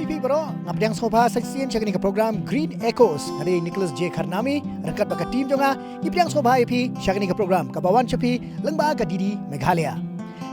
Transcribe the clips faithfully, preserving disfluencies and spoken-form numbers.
Phi baroh, nga pdiang sngewbha sa shisien sha kane ka program Green Echoes. Nga dei Nicholas J Kharnami, ryngkat bad ka team jong nga, ngi pdiang sngewbha ïa phi sha kane ka program kaba wan sha phi lyngba ka D D Meghalaya.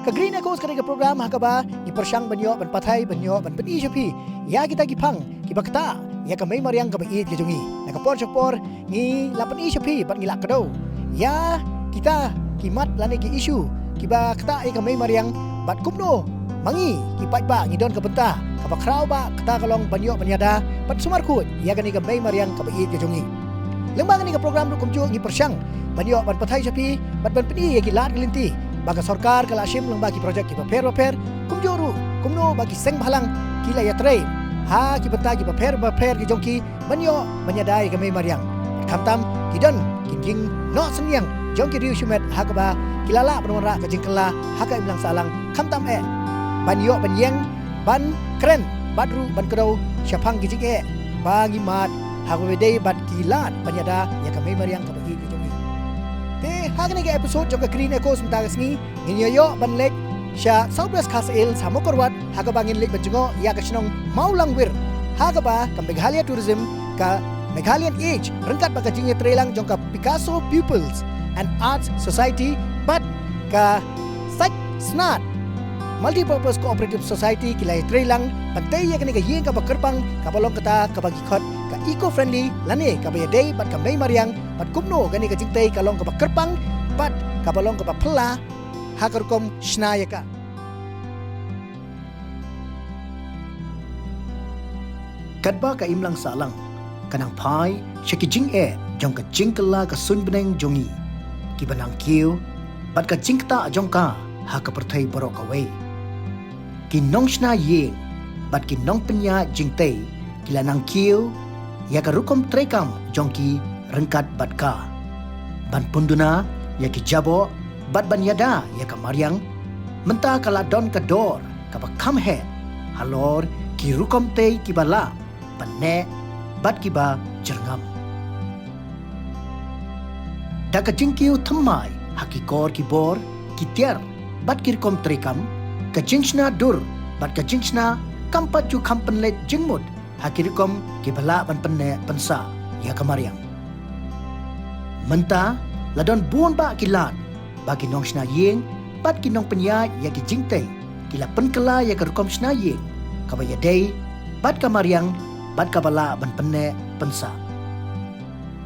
Ka Green Echoes ka dei ka program ha kaba ngi pyrshang ban ïoh ban pathai, ban ïoh ban pyni sha phi ïa kita ki phang kiba ktah ïa ka mei mariang kaba ïeit ka jong ngi. Na ka por sha ka por ngi la pyni sha phi bad ngi la kdew ïa kita ki mat lane ki issue kiba ktah ïa ka mei mariang, bad kumno ma ngi ki paidbah ngi don ka bynta kaba khraw ba kata ka long ban ïoh ban ïada bad sumar khuid ïa kane ka mei mariang kaba ïeit ka jong ngi. Lyngba kane ka program ruh kumjuh ngi pyrshang ban ïoh ban pathai sha phi bad ban pyni ïa ki lad ki lynti ba ka sorkar ka la shim lyngba ki projek kiba pher ba pher, kumjuh ruh kumno ba ki seng bhalang ki la ïatrei ha ki bynta kiba pher ba pher ki jong ki ban ïoh ban ïada ïa ka mei mariang. Khamtam ki don ki jingnoh synñiang jong ki riew shimet ha kaba ki la lah ban wanrah ka jingkylla ha ka imlang sahlang, khamtam eh ban ïoh ban ïeng, ban kren bad ruh ban kdew shaphang ki jingeh ba ngi mad ha kaba dei bad ki lad ban ïada ïa ka mei mariang kaba ïeit ka jong ngi. Te ha kane ka episode jong ka Green Echoes mynta ka sngi, ngin ïa ïoh ban leit sha South West Khasi Hills, ha Mawkyrwat, ha kaba ngin leit ban jngoh ïa ka shnong Mawlangwir, ha kaba ka Meghalaya Tourism, ka Meghalayan Age, ryngkat bad ka jingïatreilang jong ka Picasso Pupils and Arts Society bad ka Sait Snat Multipurpose Cooperative Society ki la ïatreilang ban tei ïa kane ka ïing kaba kyrpang kaba long kata kaba ki khot ka eco-friendly lane kaba ïadei bad ka mei mariang, bad kumno kane ka jingtei ka long kaba kyrpang bad kaba long kaba phylla ha ka rukom shna ïa ka. Katba ka imlang sahlang ka nang phai sha ki jingeh jong ka jingkylla ka suiñbneng jong ngi, kiba nang kiew bad ka jingktah jong ka ha ka pyrthei baroh kawei, ki nongshna ïing bad ki nongpynïaid jingtei ki la nang kiew ïa ka rukom treikam jong ki ryngkat bad ka, ban pynduna ïa ki jaboh bad ban ïada ïa ka mariang. Mynta ka la don ka dor kaba kham heh halor ki rukom tei kiba lah ban neh bad kiba jyrngam. Da ka jingkiew thymmai ha ki kor ki bor, ki tiar bad ki rukom treikam, ka jingshna dur bad ka jingshna kam pat ju kham pynleit jingmut ha ki rukom kiba lah ban pynneh pynsah ïa ka mariang. Mynta la don bun bah ki lad ba ki nongshna ïing bad ki nongpynïaid ïa ki jingtei ki la pynkylla ïa ka rukom shna ïing kaba ïadei bad ka mariang bad kaba lah ban pynneh pynsah.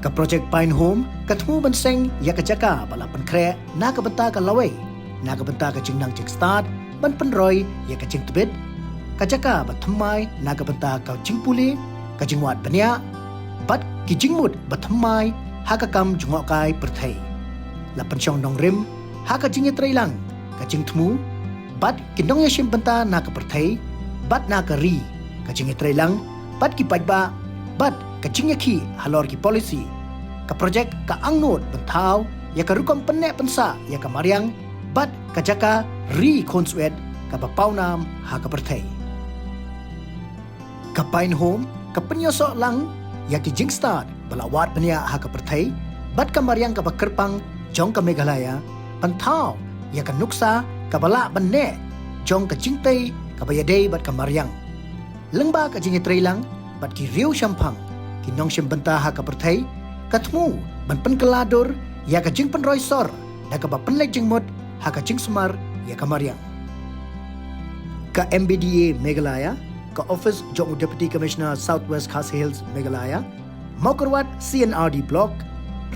Ka projek Pine Home ka thmu ban seng ïa ka jaka ba la pynkhreh na ka bynta ka lawei, na ka bynta ka jingnang jingstad ban pynroi ïa ka jingtbit, ka jaka ba thymmai na ka bynta ka jingpule, ka jingwad bniah bad ki jingmut ba thymmai ha ka kam jngohkai pyrthei. La pynshong nongrim ha ka jingïatreilang ka jingthmu bad ki nongïashim bynta na ka pyrthei bad na ka ri, ka jingïatreilang bad ki paidbah bad ka jingïakhih halor ki policy. Ka projek ka angnud ban thaw ïa ka rukom pynneh pynsah ïa ka mariang bad ka jaka ri khunswet kaba pawnam ha ka pyrthei. Ka Pine Home ka pynïasoh lang ïa ki jingstad ba la wad bniah ha ka pyrthei bad ka mariang kaba kyrpang jong ka Meghalaya, ban thaw ïa ka nuksa kaba lah ban neh jong ka jingtei kaba ïadei bad ka mariang. Lyngba ka jingïatreilang bad ki riew shemphang, ki nongshim bynta ha ka pyrthei, ka thmu ban pynkylla dur ïa ka jingpynroi sor da kaba pynleit jingmut ha ka jingsumar ïa ka mariang. Ka M B D A Meghalaya, ka ophis jong u Deputy Commissioner South West Khasi Hills Meghalaya, Mawkyrwat C and R D Block,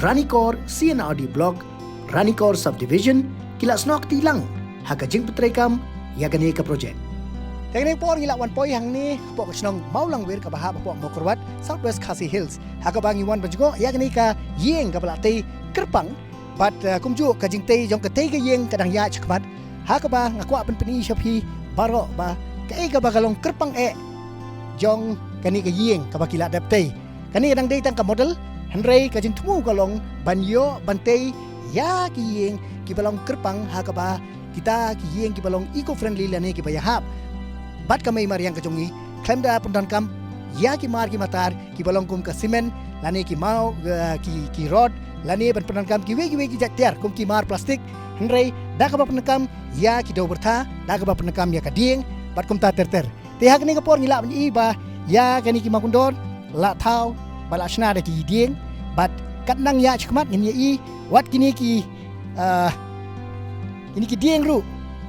Ranikor C and R D Block, Ranikor Subdivision, ki la snoh kti lang ha ka jingpyntreikam ïa kane ka projek. Te kane ka por ngi la wan poi hangne hapoh ka shnong Mawlangwir kaba hap hapoh Mawkyrwat, South West Khasi Hills, ha kaba ngi wan ban jngoh ïa kane ka ïing kaba la tei kyrpang bad, eh, kumjuh ka jingtei jong ka tei ka ïing ka dang ïaid shakhmat, ha kaba nga kwah ban pyni sha phi baroh ba kaei kaba ka long kyrpang eh jong kane ka ïing kaba ki la dep tei. Kane ka dang dei tang ka model, hynrei ka jingthmu ka long ban ïoh ban tei ïa ki ïing kiba long kyrpang, ha kaba kita ki ïing kiba long eco-friendly lane kiba ïahap bad ka mei mariang ka jong ngi, khlem da pyndonkam ïa ki mar ki matar kiba long kum ka cement lane ki maw, eh, ki, ki rod lane ban pyndonkam kiwei kiwei ki jait tiar kum ki mar plastik, hynrei da kaba pyndonkam ïa ki dew byrtha, da kaba pyndonkam ïa ka dieng bad kumta ter ter. Te ha kane ka por ngi lah ban ïohi ba ïa kane ki mawkyndon la thaw bad la shna da ki dieng, bad katba nang ïaid shakhmat ngin ïohi wat kine ki, ah, kine ki dieng ruh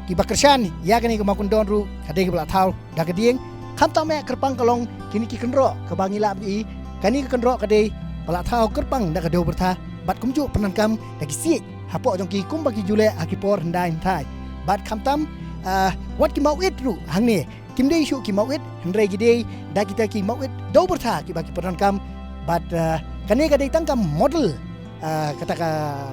kiba kyrshan ïa kane ka mawkyndon ruh ka dei kaba la thaw da ka dieng. Khamtam eh kyrpang ka long kine ki kynroh kaba ngi lah ban ïohi, kane ka kynroh ka dei ba la thaw kyrpang da ka dew byrtha bad kumjuh pyndonkam da ki siej hapoh jong ki kumba ki ju leh ha ki por hyndai hynthai. Bad khamtam, ah, wat ki mawit ruh hangne kim dei shuh ki mawit, hynrei ki dei da kita ki mawit dew byrtha kiba ki pyndonkam. Bad, ah, kane ka dei tang ka model, ah, kata ka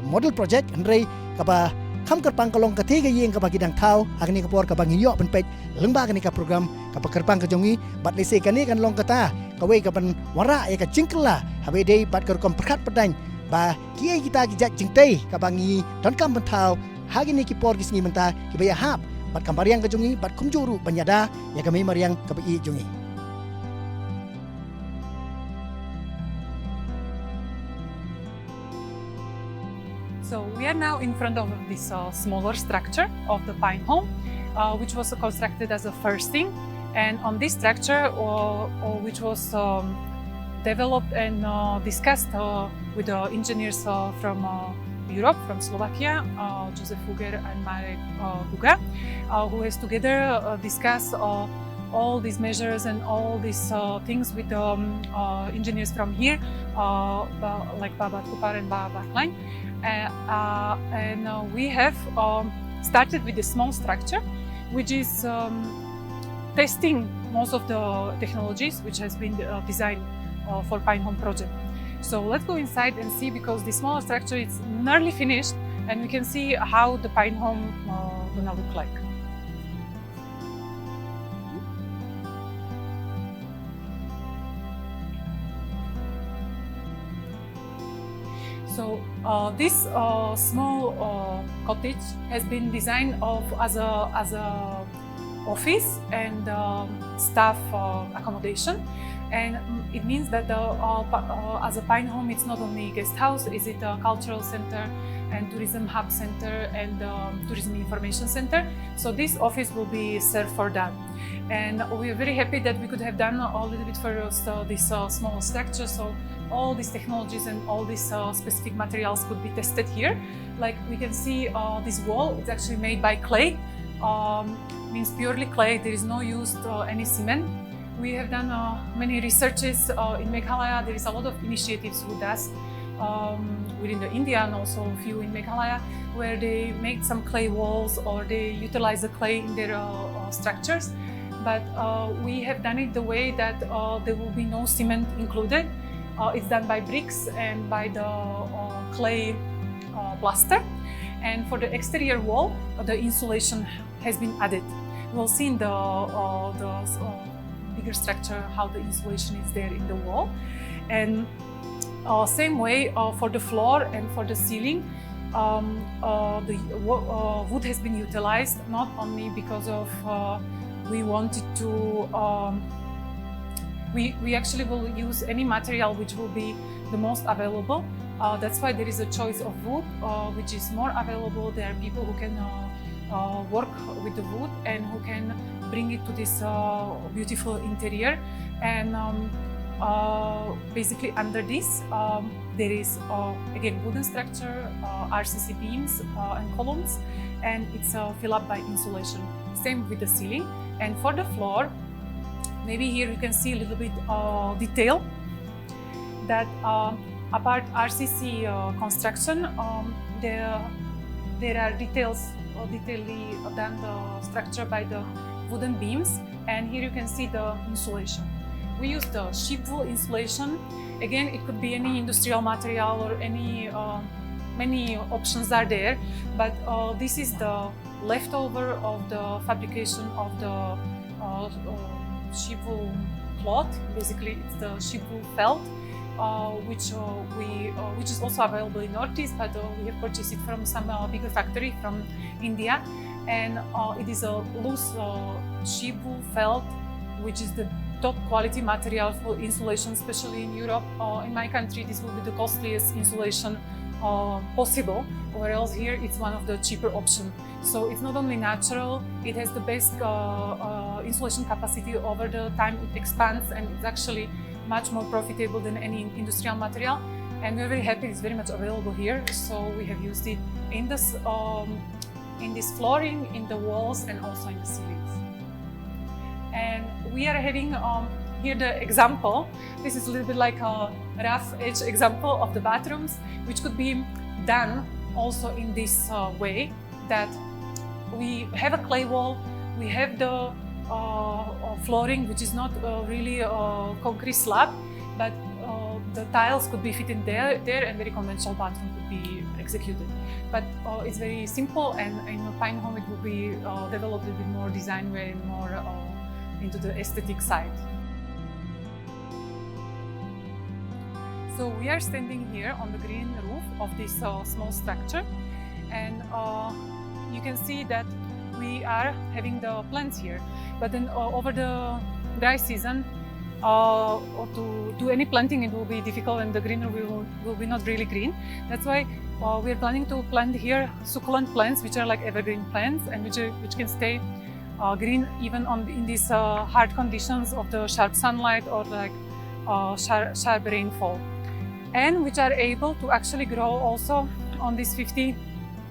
model project, hynrei kaba kham kyrpang ka long katei ka ïing kaba ki dang thaw ha kane ka por kaba ngin ïoh pynpeit lyngba kane ka program kaba kyrpang ka jong ngi. Bad lehse kane kan long kata kawei kaban wanrah ïa ka jingkylla haba ïadei bad ka rukom pyrkhat pyrdain ba kiei kita ki jait jingtei kaba ngi donkam ban thaw ha kine ki por ki sngi mynta kiba ïahap bad ka mariang ka jong ngi bad kumjuh ruh ban ïada ïa ka mei mariang kaba ïeit jong ngi. So we are now in front of this uh, smaller structure of the Pine Home, uh, which was constructed as a first thing. And on this structure, uh, uh, which was um, developed and uh, discussed uh, with the engineers uh, from uh, Europe, from Slovakia, uh, Joseph Huger and Marek uh, Huga, uh, who has together uh, discussed uh, all these measures and all these uh, things with um, uh, engineers from here, uh, ba- like Baba Kupar and Baba Klein. Uh, uh, and uh, we have um, started with a small structure, which is um, testing most of the technologies which has been uh, designed uh, for Pine Home project. So let's go inside and see, because the small structure is nearly finished, and we can see how the Pine Home uh, gonna look like. So uh, this uh, small uh, cottage has been designed of as a as a office and um, staff uh, accommodation, and mm, it means that the uh, pa- uh, as a Pine Home, it's not only guest house, is it a cultural center and tourism hub center and um, tourism information center. So this office will be served for that. And we are very happy that we could have done a little bit for uh, so this uh, small structure. So all these technologies and all these uh, specific materials could be tested here. Like we can see, uh, this wall, it's actually made by clay. Um, means purely clay. There is no used uh, any cement. We have done uh, many researches uh, in Meghalaya. There is a lot of initiatives who does um, within the India and also a few in Meghalaya, where they make some clay walls or they utilize the clay in their uh, uh, structures. But uh, we have done it the way that uh, there will be no cement included. Uh, it's done by bricks and by the uh, clay uh, plaster. And for the exterior wall, uh, the insulation has been added. We'll see in the uh, the uh, bigger structure how the insulation is there in the wall. And uh, same way uh, for the floor and for the ceiling, um, uh, the wo- uh, wood has been utilized not only because of uh, we wanted to um, we, we actually will use any material which will be the most available. Uh, that's why there is a choice of wood uh, which is more available. There are people who can uh, uh, work with the wood and who can bring it to this uh, beautiful interior. And um, uh, basically under this, um, there is uh, again wooden structure, uh, R C C beams uh, and columns, and it's uh, filled up by insulation. Same with the ceiling. And for the floor, maybe here you can see a little bit uh, detail that um, apart R C C uh, construction, um, there there are details uh, detailedly done the structure by the wooden beams, and here you can see the insulation. We use the sheep wool insulation. Again, it could be any industrial material or any uh, many options are there, but uh, this is the leftover of the fabrication of the uh, uh, sheep wool cloth. Basically, it's the sheep wool felt, uh, which uh, we uh, which is also available in Northeast, but uh, we have purchased it from some uh, bigger factory from India, and uh, it is a loose uh, sheep wool felt, which is the top quality material for insulation, especially in Europe. Uh, in my country, this will be the costliest insulation uh, possible, whereas here it's one of the cheaper options. So it's not only natural, it has the best uh, uh, insulation capacity over the time it expands, and it's actually much more profitable than any industrial material. And we're very happy it's very much available here. So we have used it in this um, in this flooring, in the walls, and also in the ceilings. And we are having um, here the example. This is a little bit like a rough edge example of the bathrooms, which could be done also in this uh, way, that we have a clay wall, we have the uh, uh, flooring, which is not uh, really a concrete slab, but uh, the tiles could be fitted there, there, and very conventional bathroom could be executed. But uh, it's very simple, and in a Pine Home it will be uh, developed a bit more design way and more uh, into the aesthetic side. So we are standing here on the green roof of this uh, small structure, and uh, you can see that we are having the plants here. But then uh, over the dry season, uh, or to do any planting, it will be difficult, and the green roof will, will be not really green. That's why uh, we are planning to plant here succulent plants, which are like evergreen plants, and which are, which can stay uh, green even on in these uh, hard conditions of the sharp sunlight or like uh, sharp, sharp rainfall, and which are able to actually grow also on this fifty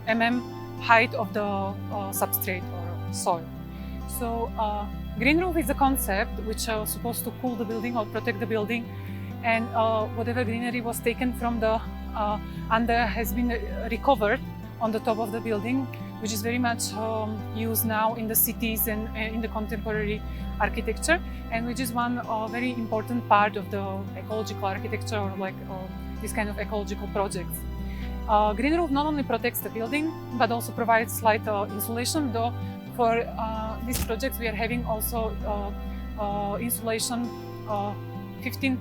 mm height of the uh, substrate or soil. So uh, green roof is a concept which is supposed to cool the building or protect the building, and uh, whatever greenery was taken from the uh, under has been uh, recovered on the top of the building, which is very much um, used now in the cities and uh, in the contemporary architecture, and which is one uh, very important part of the ecological architecture, or like uh, this kind of ecological projects. Uh, green roof not only protects the building but also provides slight uh, insulation, though for uh, these projects we are having also uh, uh, insulation, uh, fifteen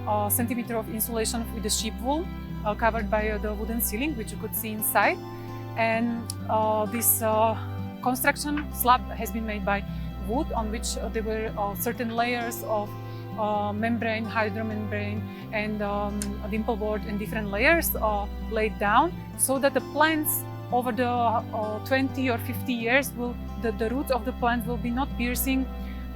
uh, centimeter of insulation with the sheep wool uh, covered by uh, the wooden ceiling, which you could see inside. And uh, this uh, construction slab has been made by wood, on which uh, there were uh, certain layers of uh, membrane, hydromembrane, and um, dimple board, and different layers uh, laid down, so that the plants over the uh, twenty or fifty years will the, the roots of the plant will be not piercing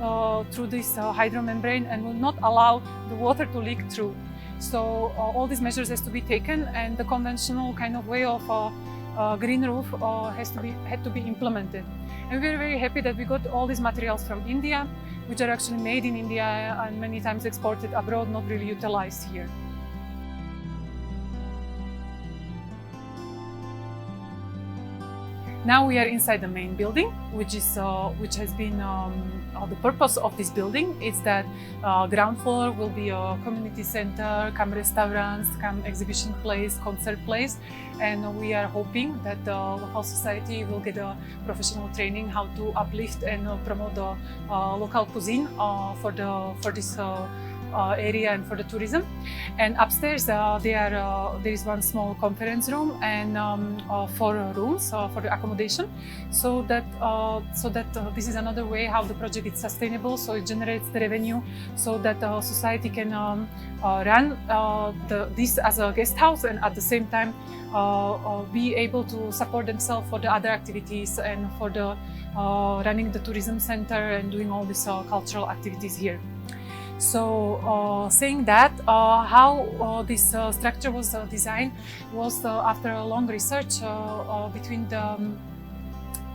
uh, through this uh, hydromembrane and will not allow the water to leak through. So uh, all these measures has to be taken, and the conventional kind of way of uh, uh, green roof uh, has to be had to be implemented. And we're very happy that we got all these materials from India, which are actually made in India and many times exported abroad, not really utilized here. Now we are inside the main building, which is uh, which has been um, uh, the purpose of this building is that uh, ground floor will be a community center, come restaurants, come exhibition place, concert place, and we are hoping that the local society will get a professional training how to uplift and uh, promote the uh, local cuisine uh, for the for this uh, uh, area and for the tourism. And upstairs, uh, there uh, there is one small conference room and um, uh, four rooms uh, for the accommodation, so that uh, so that uh, this is another way how the project is sustainable. So it generates the revenue, so that uh, society can um, uh, run uh, the, this as a guest house, and at the same time uh, uh, be able to support themselves for the other activities and for the uh, running the tourism center and doing all these uh, cultural activities here. So, uh, saying that, uh, how uh, this uh, structure was uh, designed was uh, after a long research uh, uh, between the um,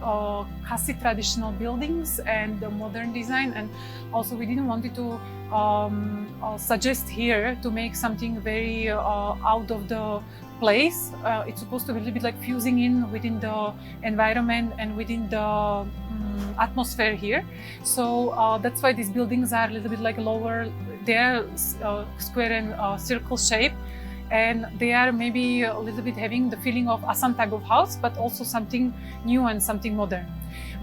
uh, Khasi traditional buildings and the modern design, and also we didn't want it to um, uh, suggest here to make something very uh, out of the place. Uh, it's supposed to be a little bit like fusing in within the environment and within the um, atmosphere here. So uh, that's why these buildings are a little bit like lower, they're uh, square and uh, circle shape, and they are maybe a little bit having the feeling of Assam type of house, but also something new and something modern.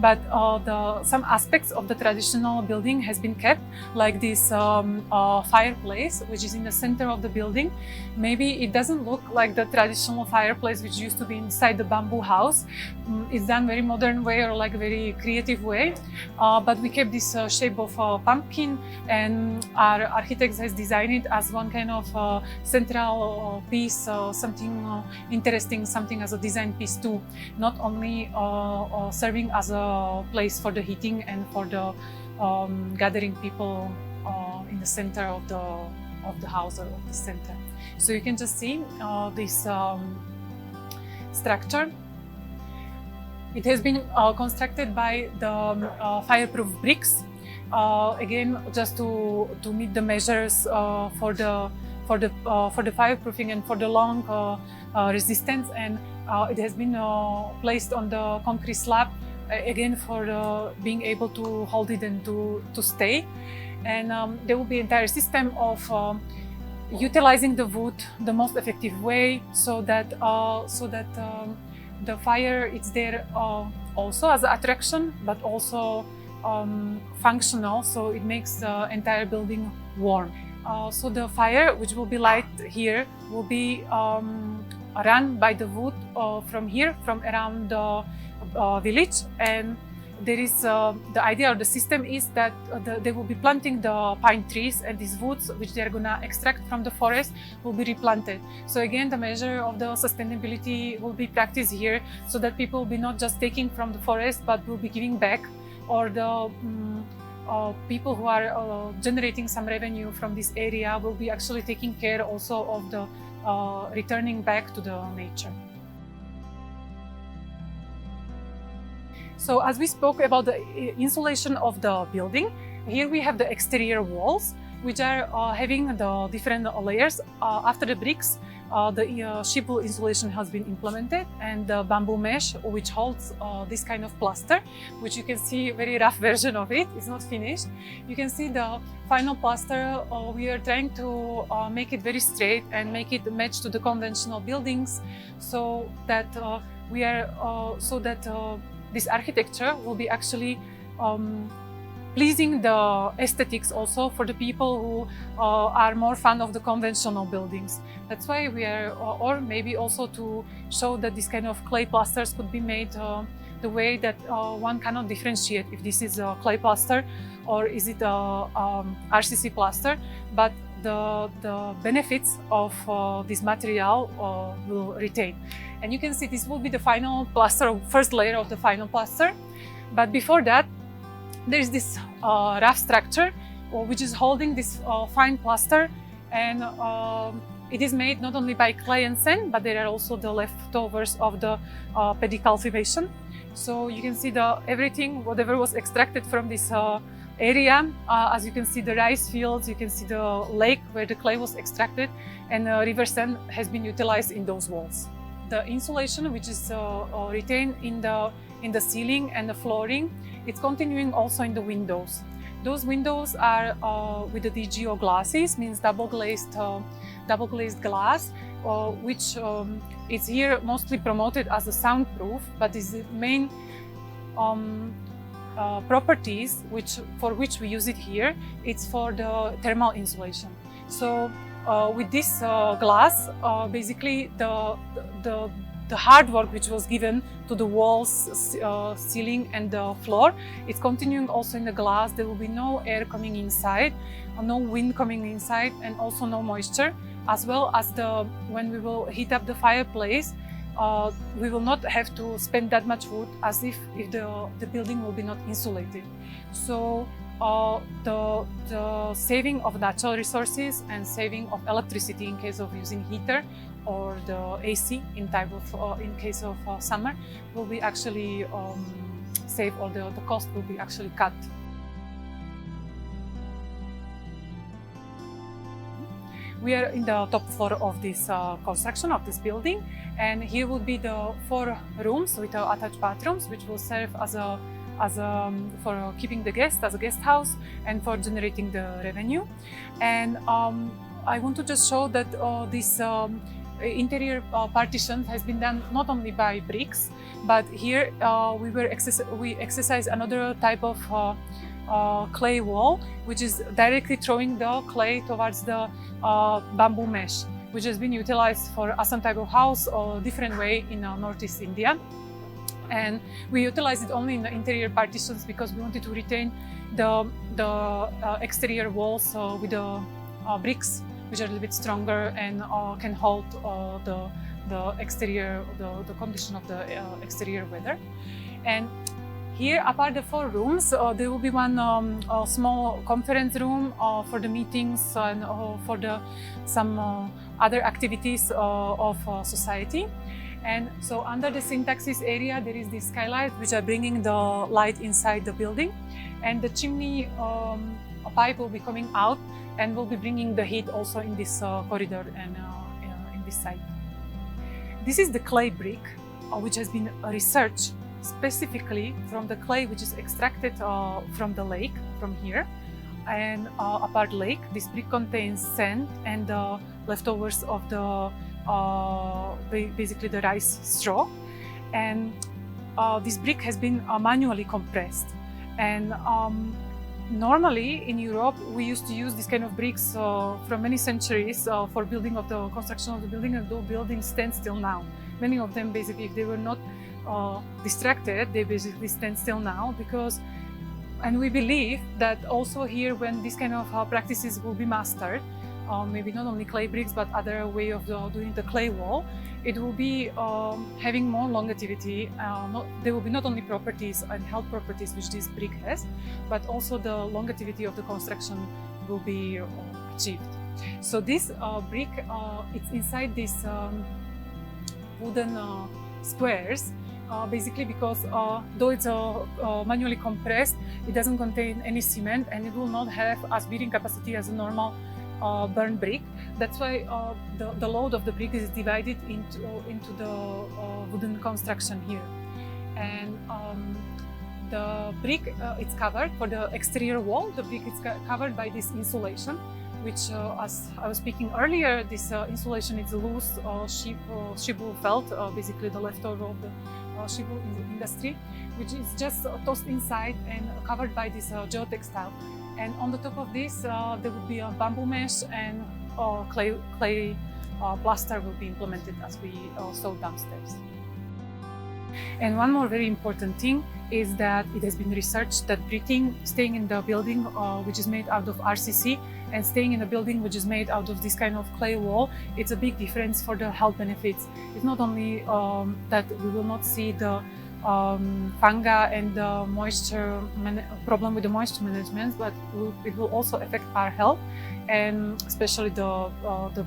But uh, the some aspects of the traditional building has been kept, like this um, uh, fireplace, which is in the center of the building. Maybe it doesn't look like the traditional fireplace which used to be inside the bamboo house. Mm, it's done very modern way or like very creative way. Uh, but we kept this uh, shape of a pumpkin, and our architect has designed it as one kind of uh, central uh, piece, uh, something uh, interesting, something as a design piece too. Not only uh, uh, serving a the place for the heating and for the um, gathering people uh, in the center of the of the house or of the center. So you can just see uh, this um, structure. It has been uh, constructed by the um, uh, fireproof bricks. Uh, again, just to to meet the measures uh, for the for the uh, for the fireproofing and for the long uh, uh, resistance, and uh, it has been uh, placed on the concrete slab uh, again for uh, being able to hold it and to to stay. And um, there will be entire system of um, utilizing the wood the most effective way, so that uh, so that um, the fire is there uh, also as an attraction, but also um, functional, so it makes the entire building warm. Uh, so the fire which will be light here will be um, run by the wood uh, from here, from around the uh, village, and there is uh, the idea or the system is that uh, the, they will be planting the pine trees, and these woods which they are going to extract from the forest will be replanted. So again, the measure of the sustainability will be practiced here, so that people will be not just taking from the forest, but will be giving back, or the um, uh, people who are uh, generating some revenue from this area will be actually taking care also of the uh, returning back to the nature. So as we spoke about the i- insulation of the building, here we have the exterior walls, which are uh, having the different layers. Uh, after the bricks, uh, the uh, shibboleth insulation has been implemented, and the bamboo mesh, which holds uh, this kind of plaster, which you can see very rough version of it, is not finished. You can see the final plaster. Uh, we are trying to uh, make it very straight and make it match to the conventional buildings, so that uh, we are uh, so that uh, this architecture will be actually um, pleasing the aesthetics also for the people who uh, are more fond of the conventional buildings. That's why we are, uh, or maybe also to show that this kind of clay plasters could be made uh, the way that uh, one cannot differentiate if this is a clay plaster or is it a um, R C C plaster, but the, the benefits of uh, this material uh, will retain. And you can see this will be the final plaster, first layer of the final plaster. But before that, there is this uh, rough structure uh, which is holding this uh, fine plaster, and um, it is made not only by clay and sand, but there are also the leftovers of the uh, pedicalcification. So you can see the everything, whatever was extracted from this uh, area. Uh, as you can see, the rice fields, you can see the lake where the clay was extracted, and uh, river sand has been utilized in those walls. The insulation, which is uh, uh, retained in the in the ceiling and the flooring, it's continuing also in the windows. Those windows are uh, with the D G O glasses, means double glazed, uh, double glazed glass, uh, which um, is here mostly promoted as a soundproof, but is the main um, uh, properties which for which we use it here. It's for the thermal insulation. So uh, with this uh, glass, uh, basically the, the the hard work which was given to the walls, uh, ceiling, and the floor, it's continuing also in the glass. There will be no air coming inside, uh, no wind coming inside, and also no moisture. As well as the when we will heat up the fireplace, uh, we will not have to spend that much wood as if if the the building will be not insulated. So uh, the, the saving of natural resources and saving of electricity in case of using heater or the A C in type of uh, in case of uh, summer will be actually um, saved, or the, the cost will be actually cut. We are in the top floor of this uh, construction of this building, and here will be the four rooms with uh, attached bathrooms, which will serve as a as a, um, for keeping the guests as a guest house and for generating the revenue. And um, I want to just show that uh, this um, interior uh, partition has been done not only by bricks, but here uh, we were exercise we exercise another type of uh, uh, clay wall, which is directly throwing the clay towards the uh, bamboo mesh, which has been utilized for Assam type of house or different way in uh, northeast India. And we utilize it only in the interior partitions because we wanted to retain the the uh, exterior walls uh, with the uh, bricks, which are a little bit stronger and uh, can hold uh, the the exterior the, the condition of the uh, exterior weather. And Here, apart the four rooms, uh, there will be one um, a small conference room uh, for the meetings and uh, for the some uh, other activities uh, of uh, society. And so under the syntaxis area, there is this skylight which are bringing the light inside the building, and the chimney um, a pipe will be coming out and will be bringing the heat also in this uh, corridor and uh, uh, in this side. This is the clay brick, uh, which has been researched specifically from the clay which is extracted uh, from the lake, from here. And uh, apart lake, this brick contains sand and the leftovers of the uh, ba- basically the rice straw. And uh, this brick has been uh, manually compressed. And um, normally in Europe, we used to use this kind of bricks uh, from many centuries uh, for building of the construction of the building, and those buildings stand still now. Many of them, basically, if they were not uh, distracted, they basically stand still now because, and we believe that also here, when this kind of uh, practices will be mastered, uh, maybe not only clay bricks but other way of uh, doing the clay wall, it will be um, having more longevity. Uh, not, there will be not only properties and health properties which this brick has, but also the longevity of the construction will be uh, achieved. So this uh, brick, uh, it's inside this um, wooden uh, squares. Uh, basically, because uh, though it's uh, uh, manually compressed, it doesn't contain any cement, and it will not have as bearing capacity as a normal uh, burn brick. That's why uh, the, the load of the brick is divided into into the uh, wooden construction here. And um, the brick uh, it's covered for the exterior wall. The brick is co- covered by this insulation, which, uh, as I was speaking earlier, this uh, insulation is loose uh, shib- uh, shibboleth felt, uh, basically the leftover of the uh, shibboleth in- industry, which is just uh, tossed inside and covered by this uh, geotextile. And on the top of this, uh, there would be a bamboo mesh and uh, clay clay uh, plaster will be implemented as we uh, saw downstairs. And one more very important thing is that it has been researched that breathing, staying in the building uh, which is made out of R C C and staying in a building which is made out of this kind of clay wall, it's a big difference for the health benefits. It's not only um, that we will not see the um, fungi and the moisture man- problem with the moisture management, but will, it will also affect our health, and especially the uh, the,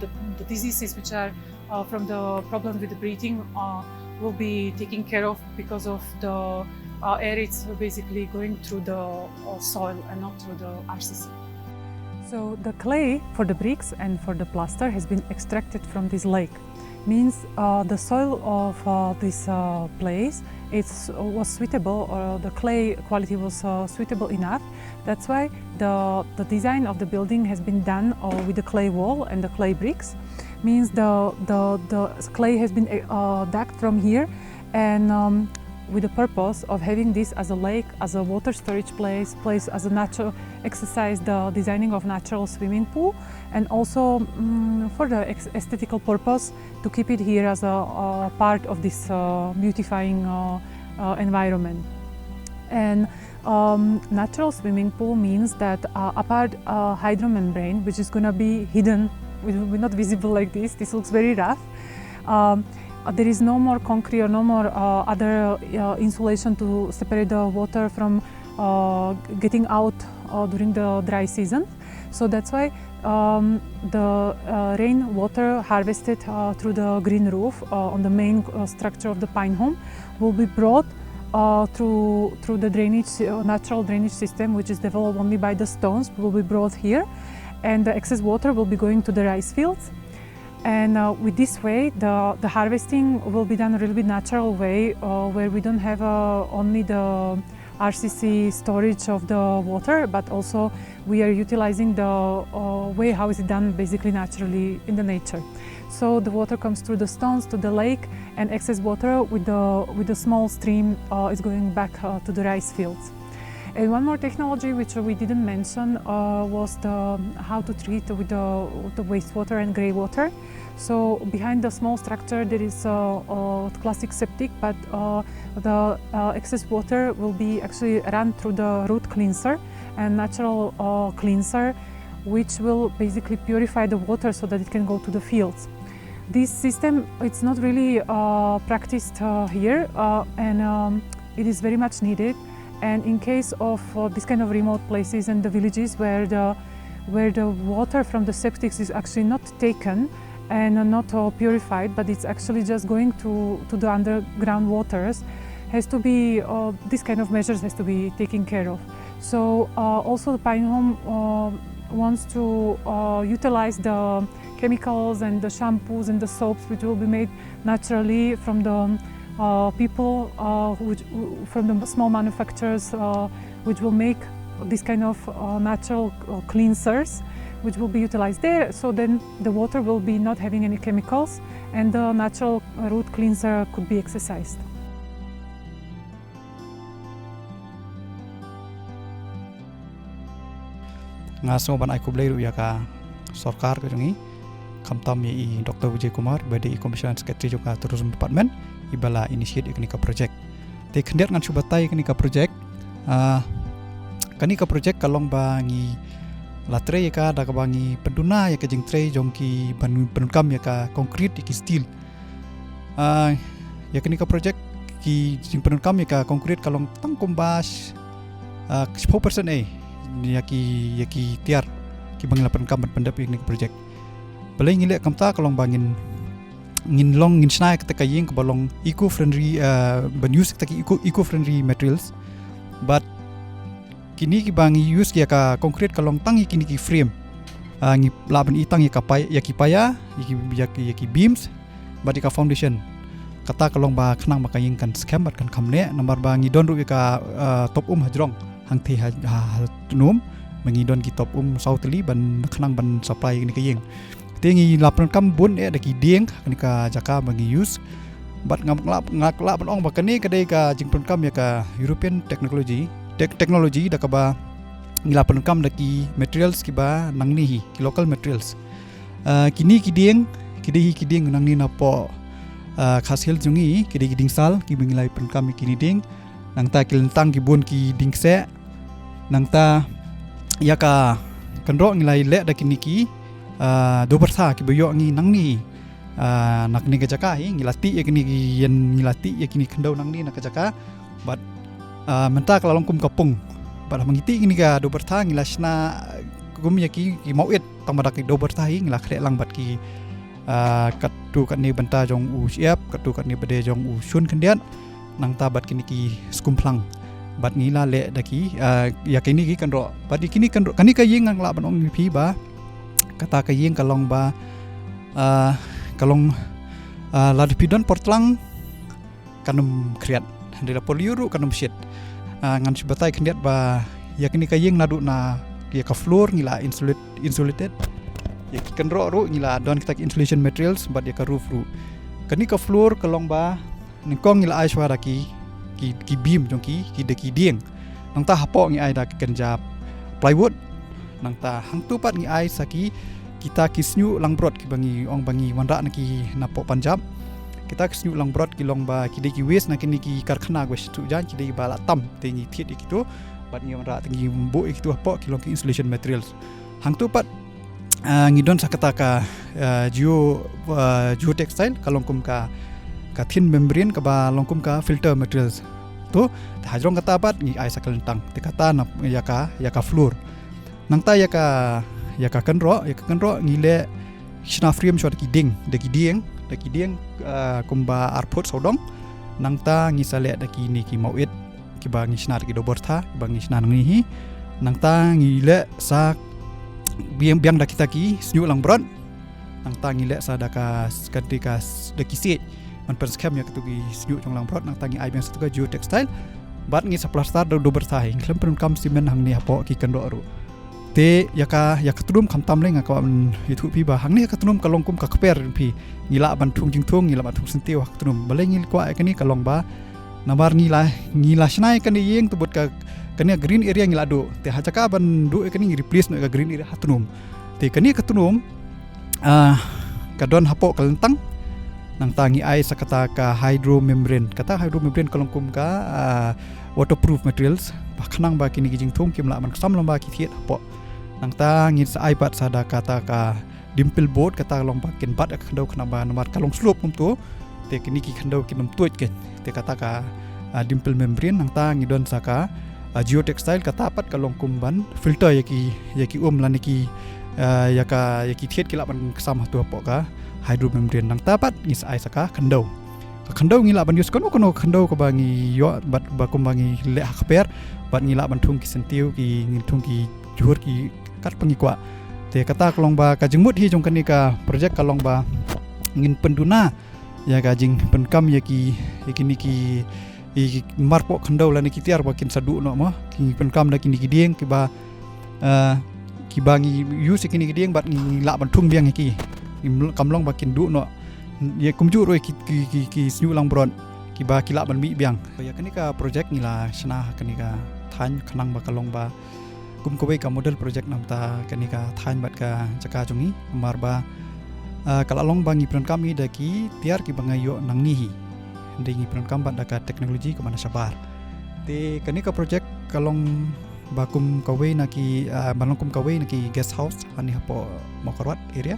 the, the diseases which are uh, from the problem with the breathing uh, will be taken care of because of the uh, air it's basically going through the uh, soil and not through the R C C. So the clay for the bricks and for the plaster has been extracted from this lake. Means uh, the soil of uh, this uh, place it's was suitable, or the clay quality was uh, suitable enough. That's why the the design of the building has been done uh, with the clay wall and the clay bricks. Means the the the clay has been uh, dug from here, and um, with the purpose of having this as a lake, as a water storage place, place as a natural exercise, the designing of natural swimming pool, and also um, for the ex- aesthetical purpose to keep it here as a, a part of this uh, beautifying uh, uh, environment. And um, natural swimming pool means that uh, apart uh, hydromembrane, which is going to be hidden, which will be not visible like this, this looks very rough. Um, uh, there is no more concrete or no more uh, other uh, insulation to separate the water from uh, getting out uh, during the dry season. So that's why um, the uh, rain water harvested uh, through the green roof uh, on the main uh, structure of the pine home will be brought uh, through through the drainage uh, natural drainage system, which is developed only by the stones, will be brought here, and the excess water will be going to the rice fields. And uh, with this way, the, the harvesting will be done a little bit natural way, uh, where we don't have uh, only the R C C storage of the water, but also we are utilizing the uh, way how is it done basically naturally in the nature. So the water comes through the stones to the lake, and excess water with the with the small stream uh, is going back uh, to the rice fields. And one more technology which we didn't mention uh, was the how to treat with the, the wastewater and grey water. So behind the small structure there is a, a classic septic, but uh, the uh, excess water will be actually run through the root cleanser and natural uh, cleanser, which will basically purify the water so that it can go to the fields. This system, it's not really uh, practiced uh, here, uh, and um, It is very much needed, and in case of uh, this kind of remote places and the villages where the where the water from the septics is actually not taken and uh, not uh, purified, but it's actually just going to, to the underground waters, has to be uh, this kind of measures has to be taken care of. So uh, also the Pine Home uh, wants to uh, utilize the chemicals and the shampoos and the soaps which will be made naturally from the uh, people uh, which from the small manufacturers uh, which will make this kind of uh, natural uh, cleansers which will be utilized there, so then the water will be not having any chemicals and the natural root cleanser could be exercised. Nga sngew ban ai khublei ruh ïa ka sorkar ka jong ngi, khamtam ïa i Doctor Vijay Kumar ba dei i Commissioner Secretary jong ka Tourism Department, i ba la initiate ïa kane ka project. Te khyndiat ngan shu batai ïa kane ka project. Ah, kane ka project ka long ba ngi la trei ïa ka da kaba ngi pynduna ïa ka jingtrei jong ki ban pyndonkam ïa ka concrete ïa ki steel. Ah, ïa kane ka project ki jingpyndonkam ïa ka concrete ka long tang kumba sh- ah, shiphew percent ei ïa ki ïa ki tiar kiba ngi la pyndonkam ban pyndep ïa kane ka project. Balei ngi leh kumta? Ka long ba ngin ngin long ngin shna ïa kata ka ïing kaba long eco friendly, ah, ban use kata ki eco eco friendly materials. But kine kiba ngi use ïa ka concrete ka long tang ïa kine ki frame. Ah, ngi lah ban i tang ïa ka pai- ïa ki paia, ïa ki ïa ki, ïa ki beams bad ïa ka foundation. Kata ka long ba khnang ba ka ïing kan skhem bad kan kham neh, namar ba ngi don ruh ïa ka ah, top um hajrong hangthie ha ha, ha tnum, ba ngi don ki top um saw tylli ban khnang ban supply ïa kane ka ïing. Te ngi la pyndonkam bun eh da ki dieng ha kane ka jaka ba ngi use. Bad nga lah nga lah ban ong ba kane ka dei ka jingpyndonkam ïa ka European technology, tech- technology da kaba ngi la pyndonkam da ki materials kiba nangne hi, ki local materials. Ah, kine ki dieng ki dei hi ki dieng nangne napoh ah, Khasi Hills jong ngi, ki dei ki dieng sal kiba ngi la pyndonkam ïa kine dieng. Nangta ki lyntang ki bun ki dieng kseh. Nangta ïa ka kynroh ngi la leh da kine ki ah, dubyrtha kiba ïoh ngi nangne hi. Ah, na kane ka jaka hi ngi la tih ïa kine ki ïeng, ngi la tih ïa kine khyndew nangne na ka jaka. Bad ah, mynta ka la long kum ka pung. Bad haba ngi tih kine ka dubyrtha ngi la shna kum ïa ki ki mawit, tang ba da ki dubyrtha hi ngi la khleh lang bad ki ah, katto katne bynta jong u shyiap, katto katne bynta jong u shun khyndiat. Nangta bad kine ki skum phlang. Bad ngi la leh da ki ah, ïa kine ki kynroh. Bad ïa kine kynroh, kane ka ïing nga lah ban ong ïa phi ba kata ka ïing ka long ba ah, ka long ah, lada phi don por tlang kan ym khriat. Hynrei la por lyiur ruh kan ym shit. Ah, ngan shu batai khyndiat ba ïa kane ka ïing naduh na ïa ka floor ngi la insulate- insulated. Ïa ki kynroh ruh ngi la don kita ki insulation materials bad ïa ka roof ruh. Kane ka floor ka long ba nyngkong ngi la ai shuwa da ki ki, ki beam jong ki, ki da ki dieng. Nangta hapoh ngi ai da ki kynja plywood. Nangta hangto pat ngi ai sa ki kita ki sniuh langbrot kiba ngi ong ba ngi wanrah na ki napoh Punjab. Kita ki sniuh langbrot ki long ba ki dei ki waste na kine ki karkhana kiba shu tuh jan, ki dei ba la tam, te ngi thied ïa kito bad ngi wanrah, te ngi buh ïa kito hapoh, ki long ki insulation materials. Hangto pat ah, ngi don sa kata ka ah, geo ah, geotextile, ka long kum ka ka thin membrane kaba long kum ka filter materials. To, te hajrong kata pat ngi ai sa ka lyntang. Te kata na ïa ka ïa ka floor. Nangta ïa ka ïa ka kynroh, ïa ka kynroh ngi leh shna frame shuwa da ki dieng, da ki dieng, da ki dieng ah, kumba ar phut sawdong. Nangta ngi sa leh da kine ki mawit kiba ngi shna da ki dubyrtha kiba ngi shna nangne hi. Nangta ngi leh sa biang biang da kita ki sniuh langbrot. Nangta ngi leh sa da ka s- ka dei ka s- da ki siej ban pynskhem ïa kito ki sniuh jong langbrot. Nangta ngi ai biang sa kito ka geotextile. Bad ngi sa plaster da dubyrtha hi, ngi khlem pyndonkam cement hangne hapoh ki kynroh ruh. Te ïa ka ïa ka tnum khamtam lei nga kwah ban ïathuh phi ba hangne ha ka tnum ka long kum ka kper phi. Ngi lah ban thung jingthung, ngi lah ban thung syntiew ha ka tnum. Balei ngi kwah ïa kane? Ka long ba namar ngi la ngi la shna ïa kane ïing, te bad ka kane green area ngi la duh. Te ha jaka ban duh ïa kane ngi replace noh ïa ka green area ha tnum. Te kane ka tnum ah, ka don hapoh ka lyntang. Nangta ngi ai sa kata ka hydro membrane. Kata hydro membrane ka long kum ka ah, waterproof materials. Ba khnang ba kine ki jingthung kim lah ban ksam lem ba ki thied hapoh. Nangta ngin sa ai pat sa da kata ka dimple board, kata ka long ba kin bat ïa ka khyndew khnang ba namar ka long slope kumto. Te kine ki khyndew kin ym tuid kein. Te kata ka ah, dimple membrane, nangta ngi don sa ka, ah, geotextile, kata pat ka long kum ban filter ïa ki, ïa ki um lane ki, ah, ïa ka, ïa ki thied ki lah ban ksam hato hapoh ka hydromembrane. Nangta pat ngi sa ai sa ka khyndew. Ka khyndew ngi lah ban use kano kano ka khyndew kaba ngi ïoh bad ba kumba ngi leh ha kper, bad ngi lah ban thung ki syntiew, ki, ngi thung ki jhur, ki kat ba ngi kwah. Te kata ka long ba ka jingmut hi jong kane ka project ka long ba ngin pynduna ïa ka jingpynkam ïa ki, ïa kine ki, i marpoh khyndew lane ki tiar ba kin sa duh noh mo. Ki pynkam da kine ki dieng kiba, eh, kiba ngi use ïa kine ki dieng bad ngi lah ban thung biang ïa ki. Ngim, kam long ba kin duh noh. Ïa kumjuh ruh ïa ki, ki, ki, ki sniewlang brot kiba ki lah ban mih biang. Ïa kane ka project ngi la shna ha kane ka thaiñ khnang ba ka long ba kum kawei ka model project namar kane ka thaiñ bad ka jaka jong ngi, namar ba, ah, ka la long ba ngi pyndonkam hi da ki tiar kiba nga ïoh nangne hi. Hynrei ngi pyndonkam bad da ka technology kaba na shabar. Te kane ka project ka long ba kum kawei na ki, ah, ba long kum kawei na ki guest house hangne hapoh Mawkyrwat area.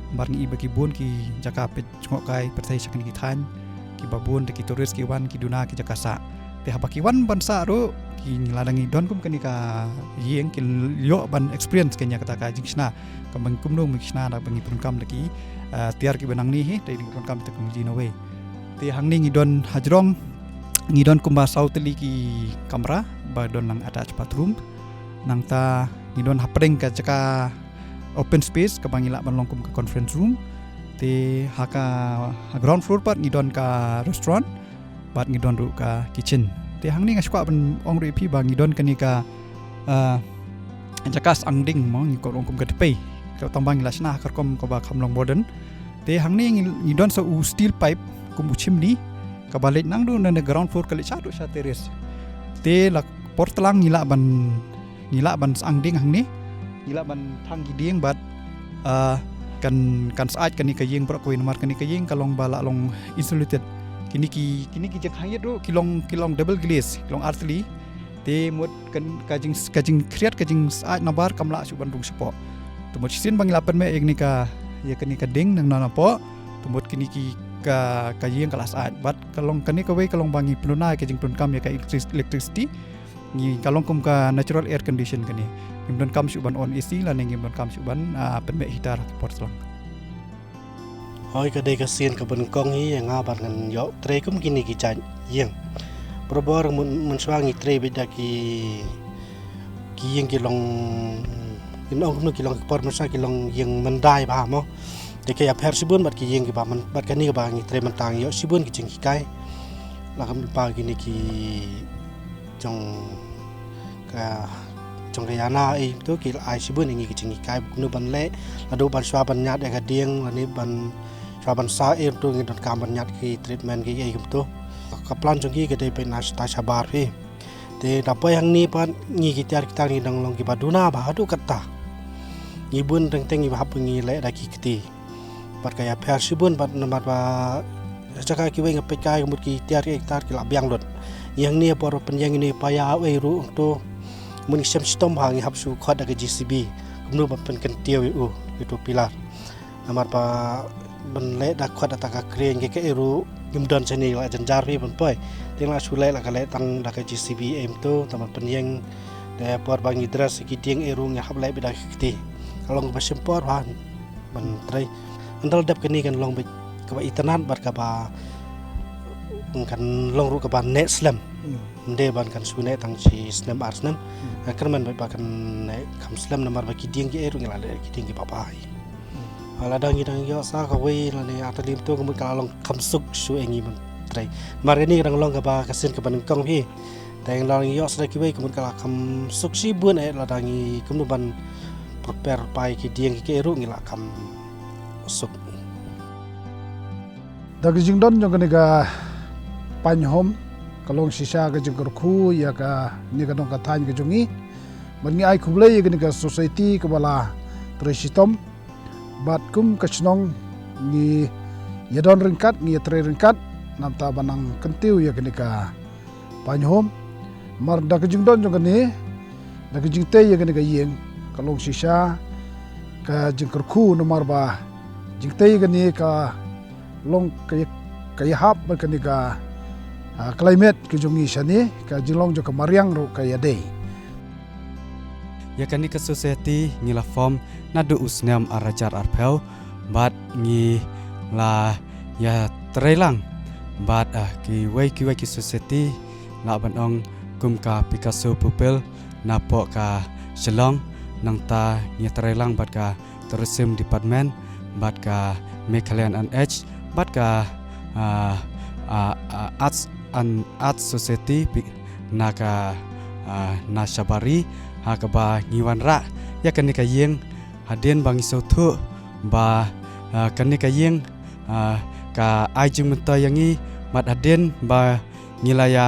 Namar ngi i ba ki bun ki jaka peit jngohkai pyrthei sha kine ki thaiñ, kiba bun da ki tourist ki wan ki duna ki jaka sah. Te haba ki wan ban sah ruh, ki, lada ngi don kum kane ka ïing, ki ïoh ban experience kane kata ka jingshna. Kaba ngi kumno ngi shna da ba ngi pyndonkam da ki, ah, tiar kiba nangne hi, te ngi pyndonkam technology nowei. Te hangne ngi don hajrong, ngi don kumba saw tylli ki kamra ba don lang attached bathroom. Nangta ngi don hapdeng ka jaka open space kaba ngi lah ban long kum ka conference room. Te ha ka, ha ground floor pat ngi don ka restaurant bad ngi don ruh ka kitchen. Te hangne nga shu kwah ban ong ruh ïa phi ba ngi don kane ka, ah, jaka syang ding mo, ngi kwah ong kum ka dpei. Ka tang ba ngi la shna ha ka rukom kaba kham long modern. Te hangne ngi, ngi don sa u steel pipe kum u chimney kaba leit nangta na ground floor ka leit sha tu sha terrace. Te la por tlang ngi lah ban, ngi lah ban syang ding hangne. Ngi lah ban thang ki dieng bad, ah, kan, kan syaid kane ka ïing baroh kawei namar kane ka ïing ka long ba la long insulated. Kine ki, kine ki jingkhang ïit ruh ki long, ki long double glaze, ki long ar tylli. Te mut kan, ka jing, ka jingkhriat ka jingsyaid nabar kam lah shuh ban rung shapoh. Te mut shisien ba ngi la pynmih ïa kane ka, ïa kane ka ding nang na napoh. Te mut kine ki ka, ka ïing ka la syaid. Bad ka long kane kawei ka long ba ngi pynluna ïa ka jingpyndonkam ïa ka electric-, electricity. Ngi ka long kum ka natural air condition kane. Ngim donkam shuh ban on A C lane ngim donkam shuh ban, ah, pynmih heater ha ka por tlang. Hoi ka dei ka sien kaba nyngkong hi ïa nga ba ngan ïoh trei kum kine ki jait ïing. Barabor myn, mynshuwa ngi trei beit da ki, ki ïing ki long, ngin ong kumno, ki long ka por mynshuwa ki long ïing myndai bha mo. Te ka ïapher shibun bad ki ïing kiba myn, bad kane kaba ngi trei mynta ngi ïoh shibun ki jinghikai. La kam ba kine ki jong ka, jong ka ïana ei to ki la ai shibun ïa ngi ki jinghikai kumno ban leh, naduh ban shuwa ban ñiad ïa ka dieng lane ban shuwa ban sah ei to ngi donkam ban ñiad ki treatment ki ei kumto. Ka plan jong ki ka dei peit na shata shabar phi. Te da poi hangne pat ngi ki tiar ki tiar ngi dang long kiba duna bha haduh katta. Ngi bun teng teng ngi ba hap ngi leh da ki kti. Bad ka ïapher shibun bad namar ba jaka kiwei nga peit kai ka mut ki tiar ki tiar ki la biang lut. Ngi hangne por pynïeng ine pa ïa wei ruh to. Mut ngi shem shitom bha ngi hap shu khot da ka J C B. Kumno ban pynkyntiew ïa u, ïa u pilar. Namar ba ban leh da khot da ka crane ki ka ei ruh ngim don shane la jynjar phi ban poi. Te nga la shu leh la ka leh tang da ka J C B em to, tang ban pynïeng. Da por ba ngi dress ki dieng ei ruh ngi hap leh beit da ki kti. Ka long ba shim por bha ban trei. Hynda la dep kane kan long beit kaba itynnad bad kaba kan long ruh kaba neh slem. Hmm. Ym dei ban kan shu neh tang shi snem ar snem. Hmm. Ka kyrmen beit ba kan neh kham slem namar ba ki dieng ki ei ruh ngi la leh ki dieng kiba bha hi. Hmm. Lada ngi dang ïoh sa kawei lane ar tylli em to ka mut ka la long kham suk shuh ïa ngi ban trei. Namar kane ka dang long kaba ka sien kaba nyngkong hi. Te lada ngi ïoh sa da kiwei ka mut ka la kham suk shibun eh lada ngi kumno ban prepare pai ki dieng ki ei ruh ngi la kham suk. Da ka jingdon jong kane ka Pine Home ka long shisha ka jingkyrkhu ïa kane ka nongkynthaiñ ka jong ngi. Bad ngi ai khublei ïa kane ka society kaba la trei shitom. Bad kum ka shnong ngi ïa don ryngkat, ngi ïa trei ryngkat, namar ba nang kyntiew ïa kane ka Pine Home. Namar da ka jingdon jong kane, da ka jingtei ïa kane ka ïing, ka long shisha ka jingkyrkhu namar ba jingtei ïa kane ka long ka ïa, ka ïahap bad kane ka ah, climate ka jong ngi shane, ka jinglong jong ka mariang ruh ka ïadei. Ïa kane ka society ngi la form naduh u snem ar hajar arphew, bad ngi la ïatreilang bad, ah, kiwei kiwei ki society, lah ban ong kum ka Picasso Pupil napoh ka Shillong, nangta ngi ïatreilang bad ka Tourism Department, bad ka Meghalayan N H, bad ka, ah, ah, ah, Arts and Arts Society, pi-, na ka, ah, na Shabari, ha kaba ngi wanrah ïa kane ka ïing, hadien ba ngi sngewthuh ba, ah, kane ka ïing, ah, ka ai jingmyntoi ïa ngi, bad hadien ba ngi la ïa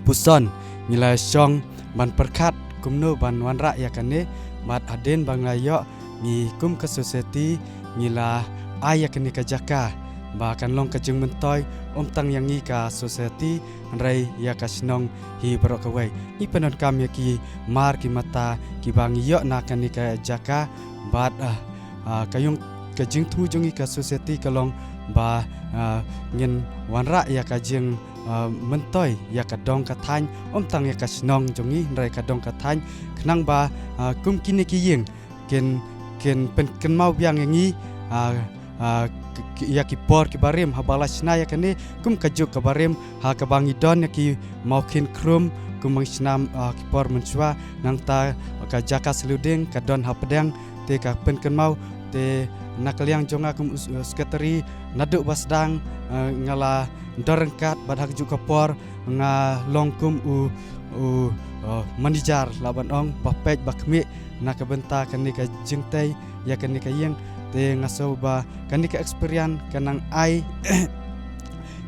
puson, ngi la shong ban pyrkhat kumno ban wanrah ïa kane, bad hadien ba ngi la ïoh, ngi kum ka society ngi la ai ïa kane ka jaka ba kan long ka jingmyntoi, ym tang ïa ngi ka society, hynrei ïa ka shnong hi baroh kawei. Ngi pyndonkam ïa ki mar ki mata kiba ngi ïoh na kane ka jaka, bad, ah, ah, ka ïong, ka jingthmu jong ngi ka society ka long ba, ah, ngin wanrah ïa ka jing, ah, myntoi ïa ka dong ka thaiñ, ym tang ïa ka shnong jong ngi, hynrei ka dong ka thaiñ, khnang ba, ah, kum kine ki ïing kin, kin pynkynmaw biang ïa ngi, ah, ah, k-, k-, ïa ki por kiba rim haba la shna ïa kane, kum ka juk kaba rim ha kaba ngi don ïa ki mawkhyn khrum kum ba ngi shna, ah, ki por mynshuwa, nangta ka jaka sluding ka don hapdeng, te ka pynkynmaw, te na ka liang jong nga kum u s-, u secretary, naduh ba sdang, eh, nga la don ryngkat bad ha kajuh ka por nga long kum u, u, eh, manager lah ban ong, ba peit ba khmih na ka bynta kane ka jingtei ïa kane ka ïing, te nga sngew ba kane ka experience ka nang ai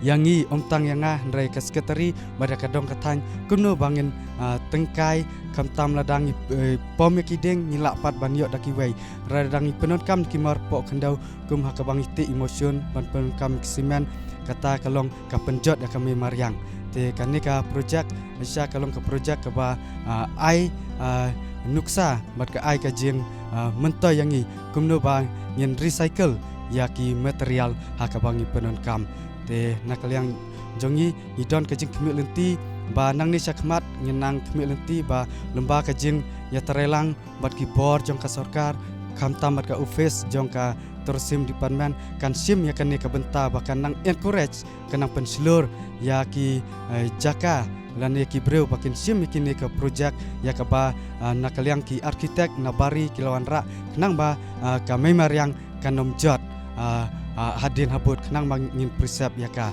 ïa ngi, ym tang ïa nga hynrei ka secretary bad ïa ka dong ka thaiñ, kumno ba ngin, ah, tyngkai, khamtam lada ngi, eh, pom ïa ki dieng ngi lah pat ban ïoh da kiwei. Lada ngi pyndonkam ki mar poh khyndew kum ha kaba ngi tih emotion ban pyndonkam ki cement, kata ka long ka pynjot ïa ka mei mariang. Te kane ka project shisha ka long ka project kaba, ah, ai, ah, nuksa bad ka ai ka jing, ah, myntoi ïa ngi kumno ba ngin recycle ïa ki material ha kaba ngi pyndonkam. Te na ka liang jong ngi, ngi don ka jingkhmih lynti ba nangne shakhmat ngin nang khmih lynti ba lyngba ka jingïatreilang bad ki bor jong ka sorkar, khamtam bad ka office jong ka Tourism Department, kan shim ïa kane ka bynta ba kan nang encourage, kan nang pynshlur ïa ki, eh, jaka lane ki briew ba kin shim ïa kine ka project, ïa kaba, ah, na ka liang ki architect na Bari ki la wanrah, khnang ba, ah, ka mei mariang kan ym jot, ah, ah, hadien habud, khnang ba ngin preserve ïa ka.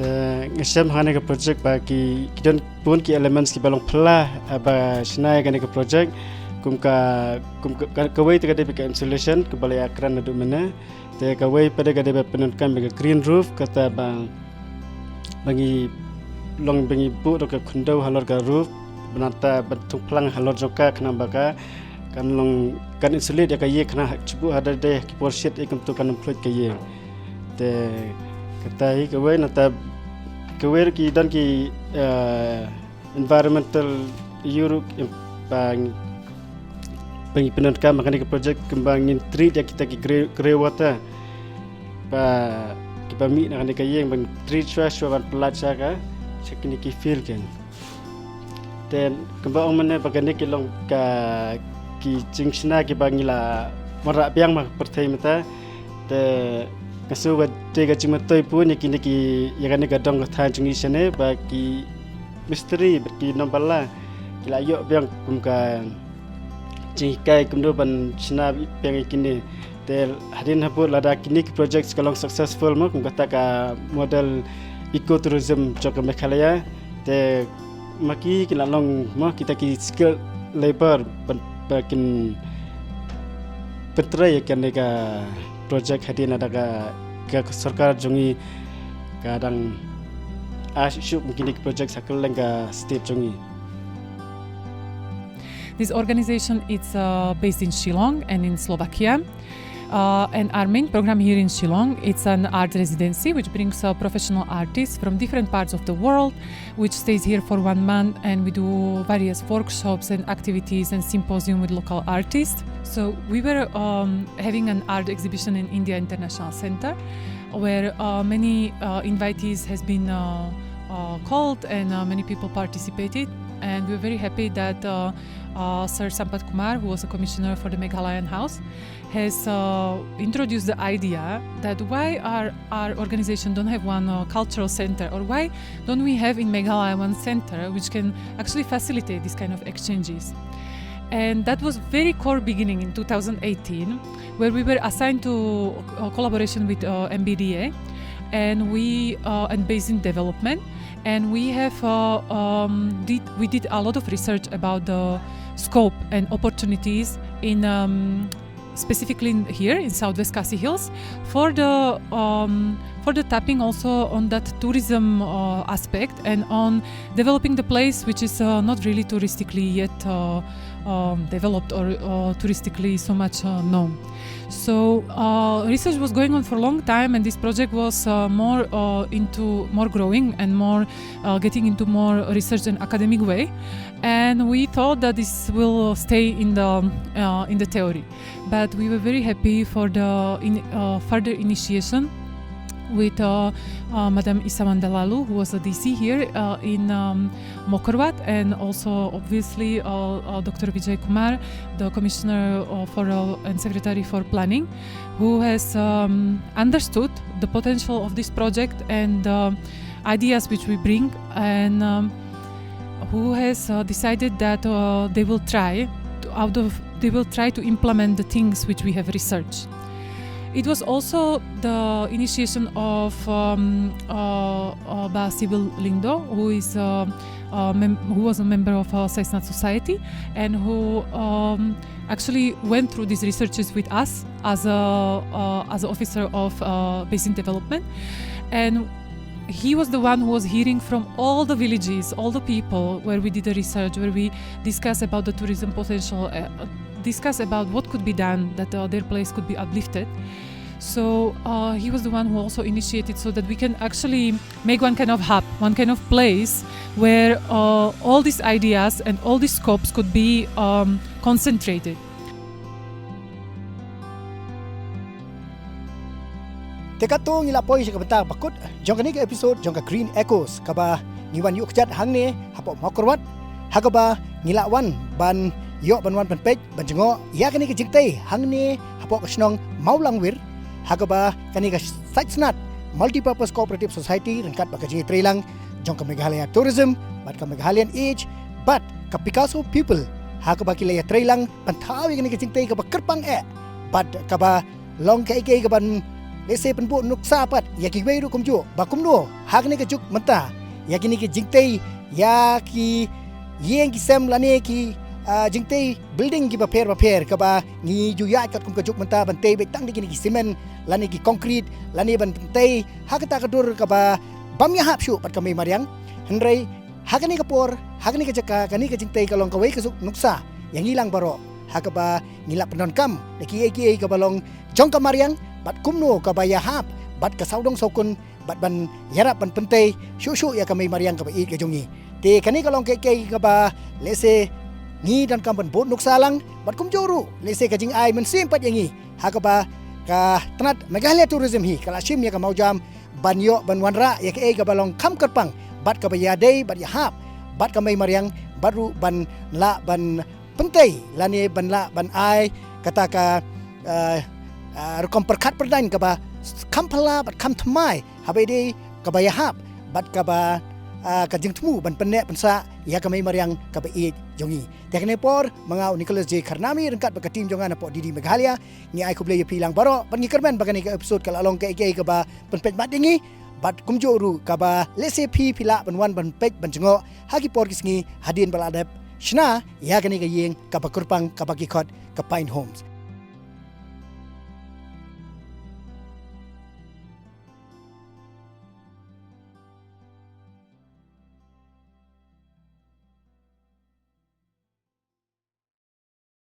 Te nga shem ha kane ka project ba ki, ki don bun ki elements kiba long phylla, ah, ba shna ïa kane ka project. Kum ka, kum ka, ka, kawei te ka dei ka insulation kaba la ïakren naduh mynne. Te kawei pat de ka dei ba pyndonkam ïa ka green roof, kata ba, ba ngi long ba ngi buh da ka khyndew halor ka roof, bad nangta ban thung phlang halor jong ka, khnang ba ka kan long, kan insulate ïa ka ïing, khnang ha, shu buh ha da dei ki por shit ïa kumto kan ym phlot ka ïing. Te kata hi kawei, nangta kawei ruh ki don ki, eh, environmental ïa ruh, em, ba ngi, ba ngi pyndonkam ha kane ka project kumba ngin treat ïa kita ki grey, grey water ba kiba mih na kane ka ïing, ban treat shuwa shuwa ban pyllait sha ka, sha kine ki field kan. Te kumba ong mynne ba kane ki long ka, ki jingshna kiba ngi la wanrah biang ma ka pyrthei mynta. Te nga sngew ba dei ka jingmyntoi bun ïa kine ki, ïa kane ka dong ka thaiñ jong ngi shane, ba ki mistri bad ki nongbylla ki la ïoh biang kum ka jinghikai kumno ban shna biang ïa kine. Te hadien habud lada kine ki projects ka long successful mo, kum kata ka model ecotourism jong ka Meghalaya, te ma ki kin la long mo kita ki skilled labor ban, ba kin pyntrei ïa kane ka project hadien lada ka, ka sorkar jong ngi ka dang ai shuh shuh kine ki project ha kylleng ka state jong ngi. This organization, it's, uh, based in Shillong and in Slovakia. Uh, and our main program here in Shillong, it's an art residency which brings, uh, professional artists from different parts of the world, which stays here for one month, and we do various workshops and activities and symposium with local artists. So we were, um, having an art exhibition in India International Center where uh, many uh, invitees has been uh, uh, called and uh, many people participated, and we're very happy that uh, uh, Sir Sampath Kumar, who was a commissioner for the Meghalayan House, has uh, introduced the idea that why our, our organization don't have one uh, cultural center, or why don't we have in Meghalaya one center which can actually facilitate this kind of exchanges. And that was very core beginning in two thousand eighteen, where we were assigned to uh, collaboration with uh, M B D A, and we uh, and Basin Development, and we have uh, um, did we did a lot of research about the scope and opportunities in um, specifically in here in Southwest Khasi Hills for the um, for the tapping also on that tourism uh, aspect and on developing the place, which is uh, not really touristically yet uh, um, developed or uh, touristically so much uh, known. So uh, research was going on for a long time, and this project was uh, more uh, into more growing and more uh, getting into more research and academic way. And we thought that this will stay in the uh, in the theory, but we were very happy for the in, uh, further initiation with uh, uh, Madam Isawan Dalalu, who was the D C here uh, in um, Mawkyrwat, and also obviously uh, uh, Doctor Vijay Kumar, the Commissioner uh, for uh, and Secretary for Planning, who has um, understood the potential of this project and the ideas which we bring, and um, who has uh, decided that uh, they will try to, out of they will try to implement the things which we have researched. It was also the initiation of um, uh, uh, Bah Sibyl Lyngdoh, who is uh, uh, mem- who was a member of our Saiznath Society, and who um, actually went through these researches with us as a uh, as an officer of uh, Basin Development, and he was the one who was hearing from all the villages, all the people where we did the research, where we discuss about the tourism potential, uh, discuss about what could be done that uh, their place could be uplifted. So uh, he was the one who also initiated so that we can actually make one kind of hub, one kind of place where uh, all these ideas and all these scopes could be um, concentrated. Te katto ngi la poi sha ka bynta ba kut jong kane ka episode jong ka Green Echoes kaba ngi wan ïuh kjat hangne hapoh Mawkyrwat, ha kaba ngi la wan ban ïoh ban wan pynpeit ban jngoh ïa kane ka jingtei hangne hapoh ka shnong Mawlangwir, ha kaba kane ka Saiznath Multipurpose Cooperative Society ryngkat bad ka jingïatreilang jong ka Meghalaya Tourism bad ka Meghalayan Age bad ka Picasso People, ha kaba ki la ïatreilang ban thaw ïa kane ka jingtei kaba kyrpang eh bad kaba long kaei kaei kaban lehse pynbuh nuksa pat ïa kiwei ruh kumjuh ba kumno ha kane ka juk mynta ïa kine ki jingtei, ïa ki ïing ki sem lane ki ah, jingtei building kiba pher ba pher kaba ngi ju ïaid katkum ka juk mynta ban tei beit tang da kine ki cement lane ki concrete lane ban tei ha kata ka dur kaba bym ïahap shuh pat ka mei mariang. Hynrei ha kane ka por, ha kane ka jaka, kane ka jingtei ka long kawei ka suk nuksa ïa ngi lang baroh, ha kaba ngi la pyndonkam da kiei kiei kaba long jong ka mariang bad kumno kaba ïahap bad ka sawdong sawkun bad ban ïarap ban pyntei shuh shuh ïa ka mei mariang kaba ïeit ka jong ngi. Te kane ka long kaei kaei kaba lehse ngi donkam ban bud nuksa lang bad kumjuh ruh lehse ka jingai mynsiem pat ïa ngi, ha kaba ka tnat Meghalaya Tourism hi ka la shim ïa ka mawjam ban ïoh ban wanrah ïa kaei kaba long kham kyrpang bad kaba ïadei bad ïahap bad ka mei mariang bad ruh ban lah ban pyntei lane ban lah ban ai kata ka ah, ah, rukom pyrkhat pyrdaiñ kaba kham phylla bad kham thymmai haba ïadei kaba ïahap bad kaba ah, ka jingthmu ban pynneh pynsah ïa ka mei mariang kaba ïeit jong ngi. Te ha kane por ma nga u Nicholas J Kharnami ryngkat bad ka team jong nga napoh D D Meghalaya ngi ai khublei ïa phi lang baroh bad ngi kyrmen ba kane ka episode ka la long kaei kaei kaba pynpeit mat ïa ngi bad kumjuh ruh kaba lehse phi phi lah ban wan ban peit ban jngoh ha ki por ki sngi hadien ba la dep shna ïa kane ka ïing kaba kyrpang kaba ki khot ka Pine Homes.